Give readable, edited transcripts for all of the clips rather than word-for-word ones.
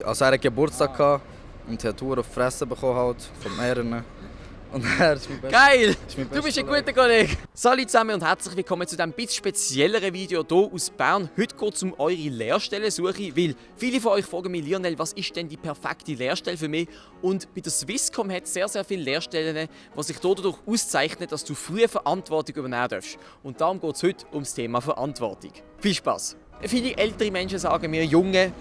Also er hatte Geburtstag gehabt und hat Tour auf die Fresse bekommen halt, von mehreren. Und er ist mein bester. Geil! Mein Du bist ein bester guter Kollege. Salut zusammen und herzlich willkommen zu diesem bisschen spezielleren Video hier aus Bern. Heute geht es um eure Lehrstellensuche, weil viele von euch fragen mich, Lionel, was ist denn die perfekte Lehrstelle für mich? Und bei der Swisscom hat es sehr, sehr viele Lehrstellen, die sich dadurch auszeichnen, dass du früh Verantwortung übernehmen darfst. Und darum geht es heute um das Thema Verantwortung. Viel Spaß! Viele ältere Menschen sagen mir, Junge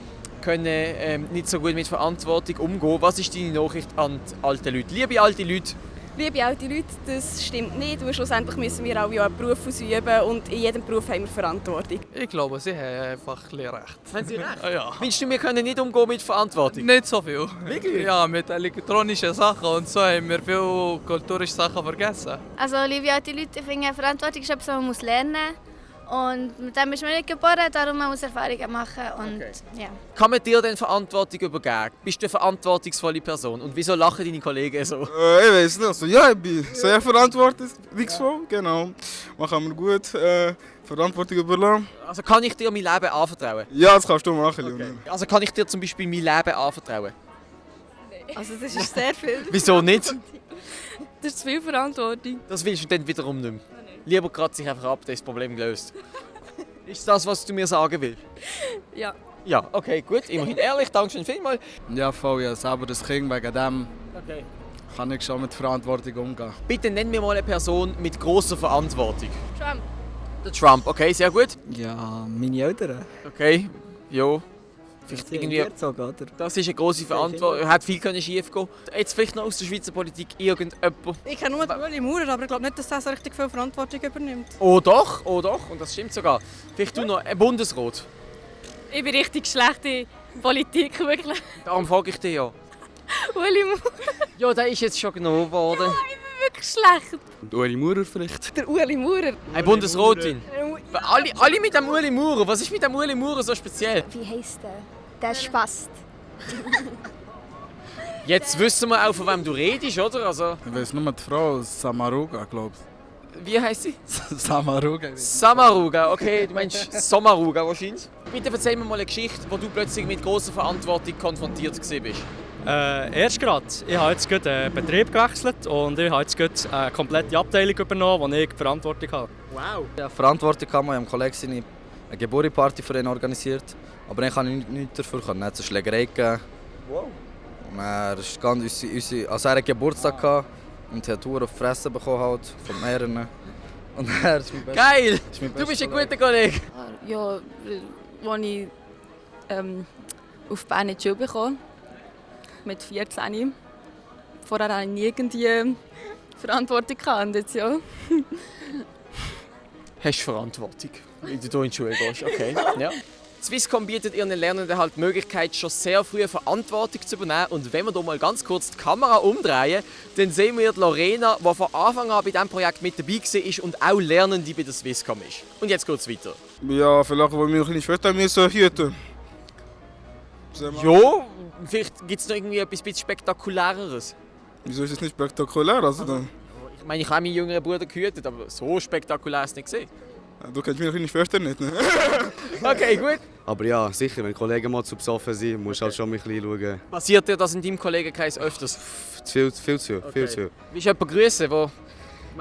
können nicht so gut mit Verantwortung umgehen. Was ist deine Nachricht an die alten Leute? Liebe alte Leute, Liebe alte Leute, das stimmt nicht. Weil schlussendlich müssen wir alle einen Beruf ausüben und in jedem Beruf haben wir Verantwortung. Ich glaube, sie haben einfach ein bisschen recht. haben Sie recht? Ja. Findest du, wir können nicht umgehen mit Verantwortung? Nicht so viel. Wirklich? Ja, mit elektronischen Sachen und so haben wir viele kulturische Sachen vergessen. Also, liebe alte Leute, ich finde, Verantwortung ist etwas, was man lernen muss. Und mit dem ist man nicht geboren, darum muss man Erfahrungen machen. Und, Okay. ja. Kann man dir denn Verantwortung übergeben? Bist du eine verantwortungsvolle Person? Und wieso lachen deine Kollegen so? Ich weiß nicht. Also, ja, ich bin sehr verantwortungsvoll. Genau. Machen wir gut. Verantwortung überlassen. Also kann ich dir mein Leben anvertrauen? Ja, das kannst du machen, Lionel. Also kann ich dir zum Beispiel mein Leben anvertrauen? Also das ist sehr viel. Wieso nicht? Das ist zu viel Verantwortung. Das willst du dann wiederum nicht mehr. Lieber kratze ich einfach ab, dann ist das Problem gelöst. Ist das, was du mir sagen willst? Ja. Ja, okay, gut. Immerhin ehrlich, danke schön vielmals. Ja, voll, ja, selber das Kind, wegen dem Okay. kann ich schon mit Verantwortung umgehen. Bitte nenn mir mal eine Person mit grosser Verantwortung. Trump. Der Trump, okay, sehr gut. Ja, meine Eltern. Okay, ja. Vielleicht irgendwie... Herzog, oder? Das ist eine grosse Verantwortung. Hat viel schief gehen. Jetzt vielleicht noch aus der Schweizer Politik irgendjemand. Ich kenne nur den Ueli Maurer, aber ich glaube nicht, dass er so richtig viel Verantwortung übernimmt. Oh doch, und das stimmt sogar. Vielleicht du noch ein Bundesrat. Ich bin richtig schlecht in Politik, wirklich. Darum frage ich dich ja. Ueli Maurer, Ja, der ist jetzt schon genommen worden. wirklich schlecht. Und Ueli Maurer vielleicht? Der Ueli Maurer. Eine Bundesrätin. Alle mit dem Ueli Maurer. Was ist mit dem Ueli Maurer so speziell? Wie heisst der? Der Spast. Jetzt wissen wir auch, von wem du redest, oder? Also, Ich weiß nur die Frau Samaruga, glaube wie heisst sie? ich. Samaruga. Samaruga, okay, du meinst Sommaruga wahrscheinlich. Bitte erzähl mir mal eine Geschichte, wo du plötzlich mit grosser Verantwortung konfrontiert bist. Erst gerade. Ich habe jetzt gerade den Betrieb gewechselt und ich habe jetzt gerade eine komplette Abteilung übernommen, wo ich die Verantwortung habe. Wow. Ja, Verantwortung kann man, ich habe einem Kollegen eine Geburtstagsparty für ihn organisiert. Aber ich kann nichts dafür, er hat eine Schlägerei gegeben. Wow. Und er ist ganz, also er hatte Geburtstag gehabt und hat Tour auf die Fresse bekommen halt, von mehreren. Und er ist mein bester. Geil! ist mein Du bester bist ein Kollege. guter Kollege. Ja, als ich auf Bern in die Schule bekam, mit 14. Vorher hatte ich nie irgendwie Verantwortung gehabt, und jetzt ja. Hast du Verantwortung, wenn du hier in die Schule gehst? Okay. Ja. Swisscom bietet ihren Lernenden halt die Möglichkeit, schon sehr früh Verantwortung zu übernehmen. Und wenn wir hier mal ganz kurz die Kamera umdrehen, dann sehen wir die Lorena, die von Anfang an bei diesem Projekt mit dabei war und auch Lernende bei der Swisscom ist. Und jetzt geht es weiter. Ja, vielleicht, weil meine kleine Schwester müssen hüten. Ja, vielleicht gibt es noch irgendwie etwas bisschen Spektakuläreres. Wieso ist das nicht spektakulär? Also, dann, Ich meine, ich habe meinen jüngeren Bruder gehütet, aber so spektakulär ist es nicht gesehen. du kennst meine kleine Schwester nicht, ne? Okay, gut. Aber ja, sicher, wenn Kollegen mal zu besoffen sind, musst du halt schon ein bisschen schauen. Passiert dir das in deinem Kollegenkreis öfters? Viel zu viel. Willst du jemanden grüßen, der...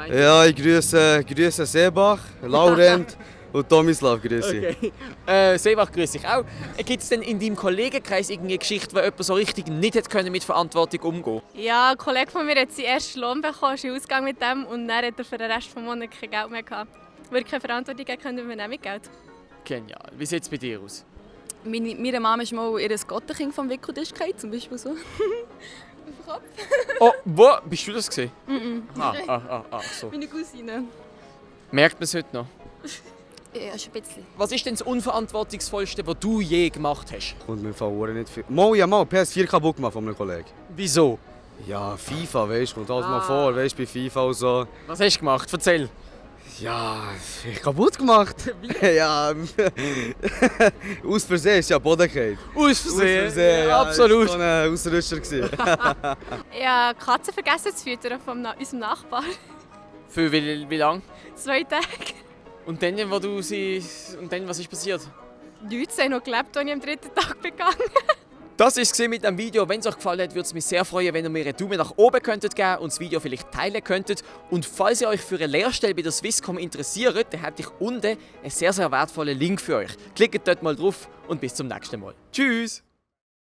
Ja, ich grüße Sebach, Laurent und Tomislav grüße ich. Okay. Sebach grüße ich auch. Gibt es denn in deinem Kollegenkreis irgendeine Geschichte, wo jemand so richtig nicht hat können mit Verantwortung umgehen? Ja, ein Kollege von mir hat seinen ersten Lohn bekommen, ist ausgegangen mit dem und dann hat er für den Rest des Monats kein Geld mehr gehabt. Weil er keine Verantwortung können übernehmen mit Geld. Genial. Wie sieht es bei dir aus? Meine Mama ist mal ihr Gottenkind vom Wickeltisch gefallen, zum Beispiel so. Oh, wo? Bist du das gesehen? So. Meine Cousine. Merkt man es heute noch? Ja, schon ein bisschen. Was ist denn das Unverantwortungsvollste, was du je gemacht hast? Und mir fallen nicht viel. Mal PS4 kaputt gemacht von einem Kollegen. Wieso? Ja, FIFA, weißt du, kommt alles mal vor, weißt du, bei FIFA und so. Was hast du gemacht? Erzähl. Ja, ich kaputt gemacht. Ja, aus Versehen ist ja Boden gefallen. Aus Versehen, ja, absolut. Das war so ein Ausrutscher. Ich habe Katzen vergessen zu füttern von unserem Nachbar. Für wie lange? 2 Tage. Und dann, was ist passiert? Leute haben noch gelebt, als ich am 3. Tag begangen. Das war es mit dem Video. Wenn es euch gefallen hat, würde es mich sehr freuen, wenn ihr mir einen Daumen nach oben könntet geben und das Video vielleicht teilen könntet. Und falls ihr euch für eine Lehrstelle bei der Swisscom interessiert, dann hätte ich unten einen sehr, sehr wertvollen Link für euch. Klickt dort mal drauf und bis zum nächsten Mal. Tschüss!